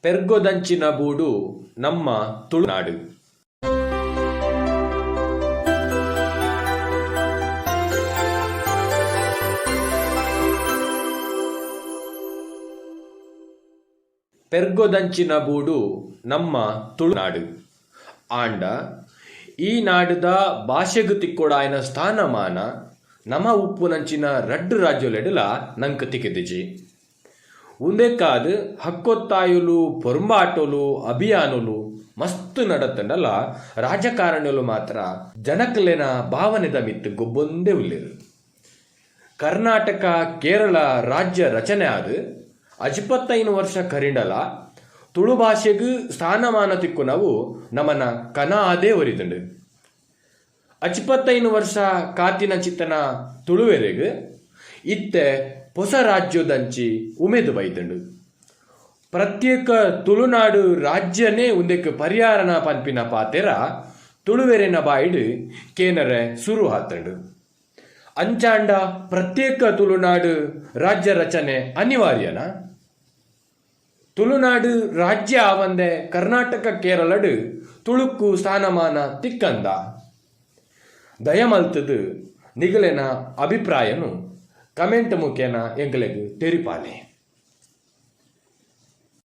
ಪೆರ್ಗೊದಂಚಿನ ಬೂಡು ನಮ್ಮ ತುಳುನಾಡ್. ಪೆರ್ಗೊದಂಚಿನ ಬೂಡು ನಮ್ಮ ತುಳುನಾಡ್. ಆಂಡ ಈ ನಾಡ್ದ ಭಾಷೆಗ್ ತಿಕ್ಕೊಡಾಯಿನ ಸ್ಥಾನಮಾನ ನಮ ಉಪ್ಪುನಂಚಿನ ರಡ್ಡ್ ರಾಜ್ಯೊಲೆಡ್ಲಾ ನಂಕ್ ತಿಕ್ಕ್ದಿಜಿ. ಉಂದೆಕ್ಕಾದ್ ಹಕ್ಕೊತ್ತಾಯೊಲು, ಪೊರ್ಂಬಾಟೊಲು, ಅಭಿಯಾನೊಲು ಮಸ್ತ್ ನಡತ್ಂಡಲ ರಾಜಕಾರಣಿಲು ಮಾತ್ರ ಜನಕ್ಲೆನ ಭಾವನೆದ ಮಿತ್ತ್ ಗೊಬ್ಬೊಂದೇ ಉಲ್ಲೆರ್. ಕರ್ನಾಟಕ, ಕೇರಳ ರಾಜ್ಯ ರಚನೆ ಆದ್ ಅಜಿಪತ್ತೈನ್ ವರ್ಷ ಕರಿಂಡಲ ತುಳು ಭಾಷೆಗ್ ಸ್ಥಾನಮಾನ ತಿಕ್ಕುನವು ನಮನ ಕನ ಆದೇ ಒರಿದ್ಂಡ್. ಅಜಿಪತ್ತೈನ್ ವರ್ಷ ಕಾತಿನ ಚಿತ್ತನ ತುಳುವೆರೆಗ್ ಇತ್ತೆ ಪೊಸ ರಾಜ್ಯೊದಂಚಿ ಉಮೇದ್ ಬೈದ್ಂಡ್. ಪ್ರತ್ಯೇಕ ತುಳುನಾಡ್ ರಾಜ್ಯನೇ ಉಂದೆಕ್ ಪರಿಹಾರನ ಪನ್ಪಿನ ಪಾತೆರ ತುಳುವೆರೆನ ಬಾಯಿಡ್ ಕೇನರೆ ಸುರು ಆತ್ಂಡ್. ಅಂಚಾಂಡ ಪ್ರತ್ಯೇಕ ತುಳುನಾಡ್ ರಾಜ್ಯ ರಚನೆ ಅನಿವಾರ್ಯನಾ? ತುಳುನಾಡ್ ರಾಜ್ಯ ಆವಂದೆ ಕರ್ನಾಟಕ ಕೇರಳಡ್ ತುಳುಕ್ಕು ಸ್ಥಾನಮಾನ ತಿಕ್ಕಂದಾ? ದಯಮಲ್ತ್ದ್ ನಿಗಲೆನ ಅಭಿಪ್ರಾಯನ್ ಕಮೆಂಟ್ ಮುಖೇನ ಎಂಕಲೆಗ್ ತೆರಿಪಾಲೆ.